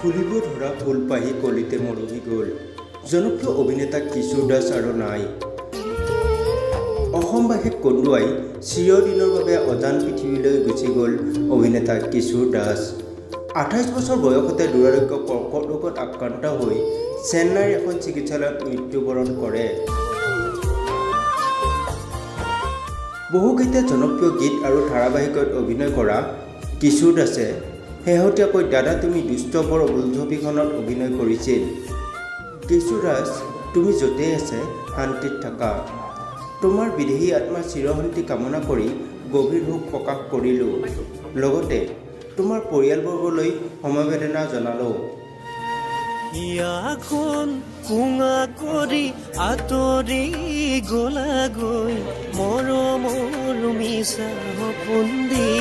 ফুলিব ধৰা ফুলপাহি কলিতে মৰহি গ'ল। জনপ্ৰিয় অভিনেতা কিশোৰ দাস আৰু নাই। অসমবাসীক কন্দুৱাই চিৰদিনৰ বাবে অজান পৃথিৱীলৈ গুচি গ'ল অভিনেতা কিশোৰ দাস। 28 বছৰ বয়সতে দুৰাৰোগ্য কৰ্কট ৰোগত আক্ৰান্ত হৈ চেন্নাইৰ এখন চিকিৎসালয়ত মৃত্যুবৰণ কৰে। বহুকেইটা জনপ্ৰিয় গীত আৰু ধাৰাবাহিকত অভিনয় কৰা কিশোৰ দাসে শেহতীয়াকৈ দাদা তুমি দুষ্ট বৰ বোলছবিখনত অভিনয় কৰিছিল। কিশোৰ দাস, তুমি য'তেই আছে শান্তিত থাকা। তোমাৰ বিদেহী আত্মাৰ চিৰশান্তি কামনা কৰি গভীৰ শোক প্ৰকাশ কৰিলোঁ। লগতে তোমাৰ পৰিয়ালবৰ্গলৈ সমবেদনা জনালোঁ। হিয়াখন কোঙা কৰি আঁতৰি গলাগৈ মৰমৰ মিছা সপোন দি।